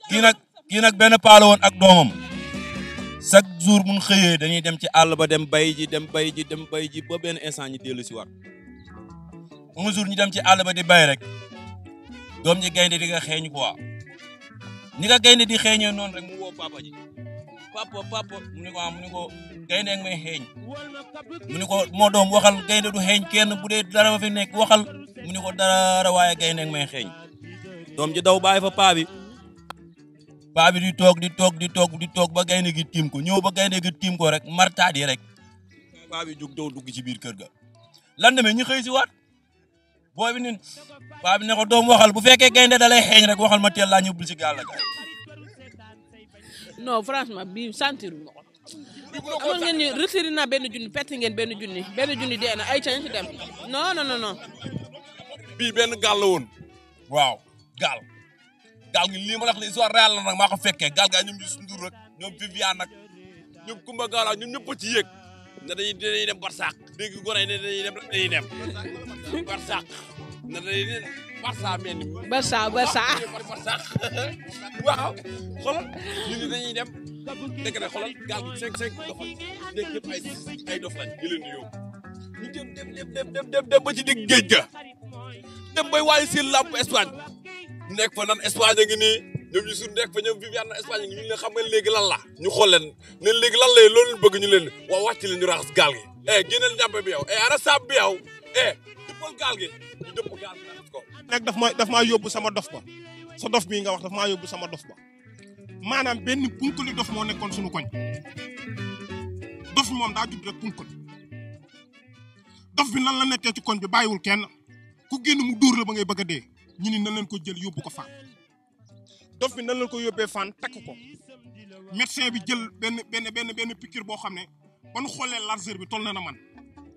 kii nag benn paa la woon ak doomam chaque jour mun xëyee dañuy dem ci àll ba dem bay ji ba benn instant ñu dellu si waat un jour ñu dem ci àll ba di bay rek doom ji gaynde di nga xeeñ quoi ni nga gaynde di xeeñee noonu rek mu woo papa ji papa mu ni ko gaynde ak may xeeñ mu ni ko moo doom waxal gaynde du xeeñ kenn bu dee dara fa fi nekk waxal mu ni ko dara waaye gaynde ak may xeeñ doom ji daw bàyyi fa paa bi di toog ba gaynde gi tiim ko ñëw ba gaynde gi tiim ko rek martaat yi rek paa bi jug daw dugg ci biir kër ga lan demee ñu xëy si waat booy bi nin paa bi ne ko doom waxal bu fekkee gaynde da lay xeeñ rek waxal ma teel laa ñëbbul si gaal la gaay non franchement bii sentir ma ko amoon ngeen ni retiré naa benn junni perte ngeen benn junni dee na ay ca ci dem non bii benn gaal la woon waaw gaal gi lii ma wax la histoire réelle la nag maa ko fekkee gaal gaa ñoom Youssou Ndour rek ñoom Viviane nag ñoom Kumba Gawla ñoom ñëpp a ci yéeg ne dañuy dem Barsaq dégg gone yi ne dañuy dem Barsaq ne dañuy dem Barça mel ni Barsaq waaw xoolal ñu ne dañuy dem dëgg la xoolal gaal gi 5 dof nekk yëpp ay dof lañ ñu leen di yóbbu ñu dem ba ci digg géej ga dem bay waaye seen lamp Espagne nekk fa nan Espagne ngi nii ñoom Youssou nekk fa ñoom Viviane na Espagne ngi ñu leen xam nga léegi lan la ñu xool leen ne léegi lan lay loolu bëgg ñu leen waaw wàcc leen ñu raxas gaal gi génneel njàmpe bi yow ana saab bi yow dëppal gaal gi ñu dëpp gaal gi raxas ko nag daf maa yóbbu sama dof ba sa dof bii nga wax daf maa yóbbu sama dof ba maanaam benn punkali dof moo nekkoon suñu koñ dof bi moom daa judd rek punkal dof bi nan la nekkee ci koñ bi bàyyiwul kenn ku génn mu dóor la ba ngay bëgg a dee ñu ni nan leen ko jël yóbbu ko fan dof bi nan leen ko yóbbee fan takk ko médecin bi jël benn piqûre boo xam ne ba nu xoolee largeur bi toll na man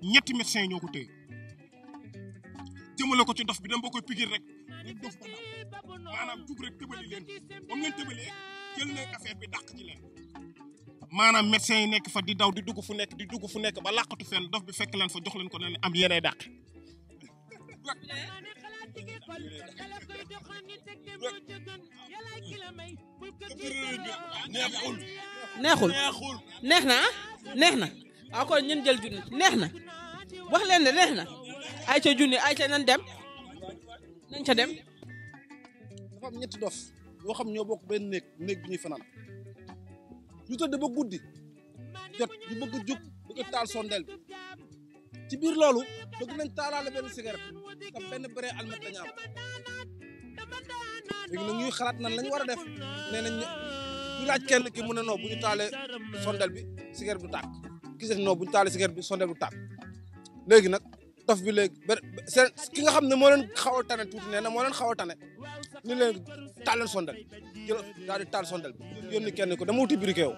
ñetti médecin yi ñoo ko téye jëmale ko ci dof bi dem ba koy piqûre rek dof ba daw maanaam jug rek tëbali leen ba mu leen tëbalee jël na affaire bi dàq ci leen maanaam médecin yi nekk fa di daw di dugg fu nekk ba làqatu fenn dof bi fekk leen fa jox leen ko ne am yéenay dàq neexul neex na waaw kon ñun jël junni neex na wax leen ne neex na ay ca junni ay ca nañ ca dem dafa am ñetti dof yoo xam ñoo bokk benn néeg bi ñuy fanaan ñu tëdd ba guddi jot ñu bëgg a jóg bëgg a taal sondeel bi ci biir loolu bëgg nañ taalaale benn cigarette tam benn béré almet dañu am léegi nag ñuy xalaat nan lañu war a def nee nañ ñu laaj kenn ki mu ne non bu ñu taalee sondeel bi cigarette du tàkk ki def non bu ñu taalee cigarette bi sondeel du tàkk léegi nag dof bi léegi seen ki nga xam ne moo leen xaw a tane tuuti nee na moo leen xaw a tane ni leen taal leen sondeel jël daal di taal sondeel bi yónni kenn ko dama wuti briquet yow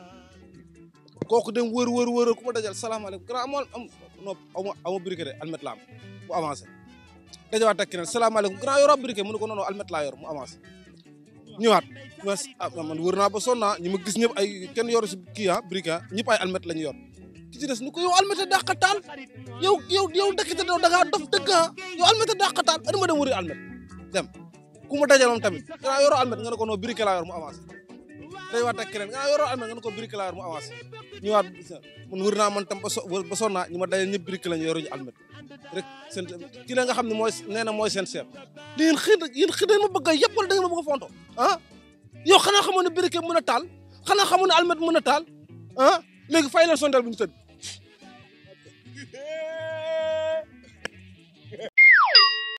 kooku dem wër ku ma dajal salaamaaleykum grand amoo briquet de almet la am mu avancé dajawaat ak keneen salaamaaleykum grand yoroo briquet mu ne ko noonu almet laa yor mu avancé ñëwaat man wër naa ba sonn ñi ma gis ñëpp ay kenn yoru si kii briquet ñëpp ay almet la ñu yor ki ci des ni ko yow almet a dàq taal yow dëkkite da ngaa dof dëgg yow almet a dàq taal adama dem wëri almet dem ku ma dajaloon tamit grand yoroo almet nga ne ko noonu briquet laa yor mu avancé dajawaat ak keneen grand yoroo almet nga ne ko briquet laa yor mu avancé ñëwaat man wër naa man tam ba sonn ñi ma dajal ñëpp briquet lañu yoruñu almet rek seen ki la nga xam ne mooy nee na mooy seen chef li yéen xëy ma bëgg a yëpp wala da ngeen ma bëgg a fonto yow xanaa xamoon ne briquet mën a taal xanaa xamoon ne almet mën a taal léegi fay leen sondeel bu ñu tëdd